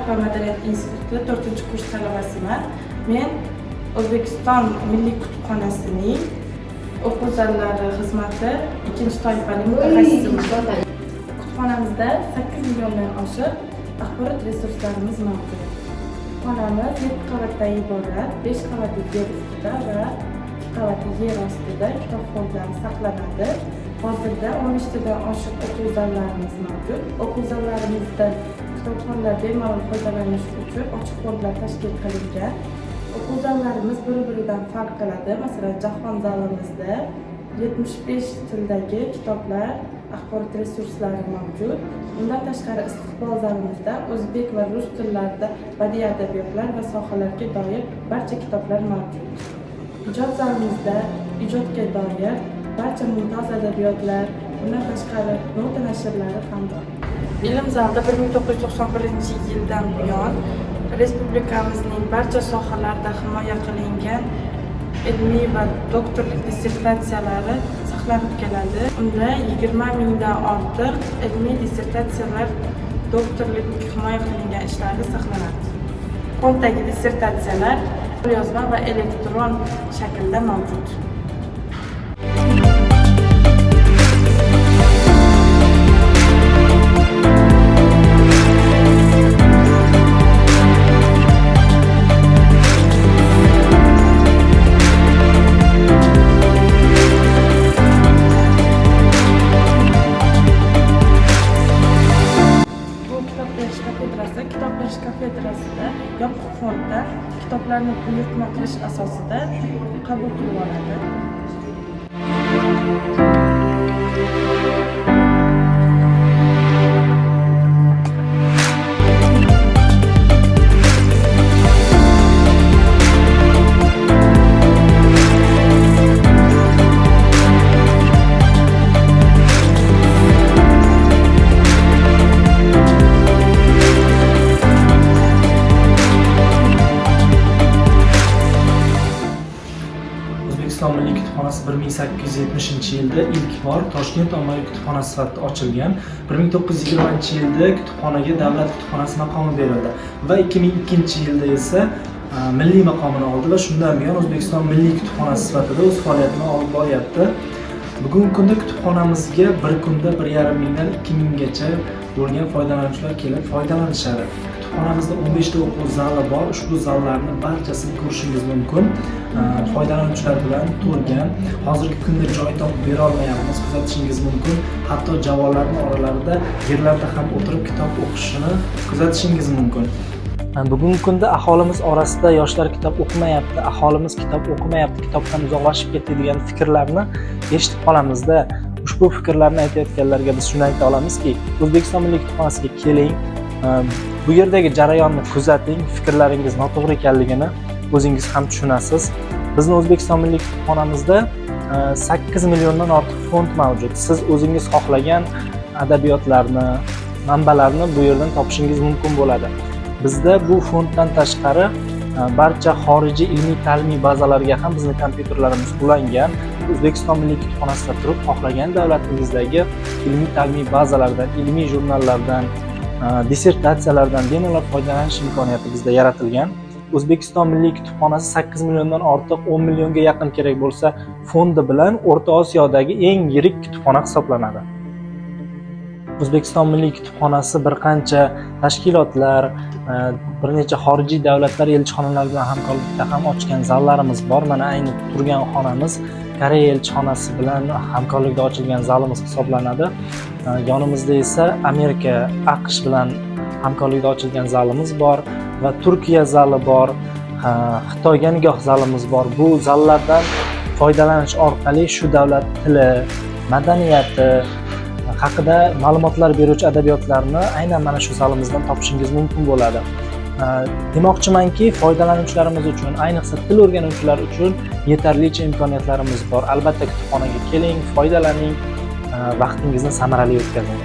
Farhang va madaniyat instituti 4-kurs talabasiman. Men O'zbekiston Milliy kutubxonasining o'quv zallari xizmati ikkinchi toifali mutaxassisiman. Kutubxonamizda 8 milliondan oshiq axborot resurslarimiz mavjud. Kutubxonamiz 7 qavatdan iborat, 5 qavati yer ustida va 2 qavati yer ostida kitob fondlari saqlanadi. Hozirda 13 tadan oshiq o'quv zallarimiz mavjud. O'quv zallarimizda kitobxonlar bemalol foydalanish uchun ochiq fondlar tashkil qilingan. O'quv zallarimiz bir-biridan farq qiladi. Masalan, jahon zalimizda 75 tildagi kitoblar, axborot resurslari mavjud. Undan tashqari, istiqbol zalimizda o'zbek va rus tillarida badiiy adabiyotlar va sohalarga doir barcha kitoblar mavjud. Ijod zalimizda ijodga doir barcha mumtoz adabiyotlar, undan tashqari nota nashrlari ham bor. Ilm zalida 1991-yildan buyon respublikamizning barcha sohalarida himoya qilingan ilmiy va doktorlik dissertatsiyalari saqlanib keladi. Unda 20 mingdan ortiq ilmiy dissertatsiyalar, doktorlik himoya qilingan ishlari saqlanadi. Fonddagi dissertatsiyalar qo'lyozma va elektron shaklda mavjud. Bu kitob berish kafedrasi. Kitob berish kafedrasida yopiq fonddan kitoblarni buyurtma qilish asosida qabul qilib oladi. O'zbekiston Milliy kutubxonasi 1870-yilda ilk bor Toshkent ommaviy kutubxonasi sifatida ochilgan. 1920-yilda kutubxonaga davlat kutubxonasi maqomi berildi va 2002-yilda esa milliy maqomini oldi va shundan buyon O'zbekiston Milliy kutubxonasi sifatida o'z faoliyatini olib boryapti. Bugungi kunda kutubxonamizga bir kunda 1,5 mingdan 2 minggacha bo'lgan foydalanuvchilar kelib foydalanishadi. Kutubxonamizda 15 ta o'quv zali bor. Ushbu zallarni barchasini ko'rishingiz mumkin. Foydalanuvchilar bilan to'lgan. Hozirgi kunda joy topib bera olmayapmiz, kuzatishingiz mumkin. Hatto javonlarning oralarida yerlarda ham o'tirib kitob o'qishini kuzatishingiz mumkin. Bugungi kunda aholimiz orasida yoshlar kitob o'qimayapti, aholimiz kitob o'qimayapti, kitobdan uzoqlashib ketdi degan fikrlarni eshitib qolamizda. Ushbu fikrlarni aytayotganlarga biz shuni ayta olamizki, O'zbekiston Milliy kutubxonasiga keling, bu yerdagi jarayonni kuzating, fikrlaringiz noto'g'ri ekanligini o'zingiz ham tushunasiz. Bizni O'zbekiston Milliy kutubxonamizda 8 milliondan ortiq fond mavjud. Siz o'zingiz xohlagan adabiyotlarni, manbalarni bu yerdan topishingiz mumkin bo'ladi. Bizda bu fonddan tashqari barcha xorijiy ilmiy ta'limiy bazalarga ham bizni kompyuterlarimiz ulangan. O'zbekiston Milliy kutubxonasida turib xohlagan davlatingizdagi ilmiy ta'limiy bazalardan, ilmiy jurnallardan, dissertatsiyalardan bemalol foydalanish imkoniyati bizda yaratilgan. O'zbekiston Milliy kutubxonasi 8 milliondan ortiq, 10 millionga yaqin kerak bo'lsa fondi bilan O'rta Osiyodagi eng yirik kutubxona hisoblanadi. O'zbekiston Milliy kutubxonasi bir qancha tashkilotlar, bir necha xorijiy davlatlar elchixonalari bilan hamkorlikda ham ochgan zallarimiz bor. Mana ayni turgan xonamiz Koreya elchixonasi bilan hamkorlikda ochilgan zalimiz hisoblanadi. Yonimizda esa Amerika, AQSh bilan hamkorlikda ochilgan zalimiz bor va Turkiya zali bor, Xitoyga nigoh zalimiz bor. Bu zallardan foydalanish orqali shu davlat tili, madaniyati haqida ma'lumotlar beruvchi adabiyotlarni aynan mana shu zalimizdan topishingiz mumkin bo'ladi. Demoqchimanki, foydalanuvchilarimiz uchun, ayniqsa til o'rganuvchilar uchun yetarlicha imkoniyatlarimiz bor. Albatta kutubxonaga keling, foydalaning, vaqtingizni samarali o'tkazing.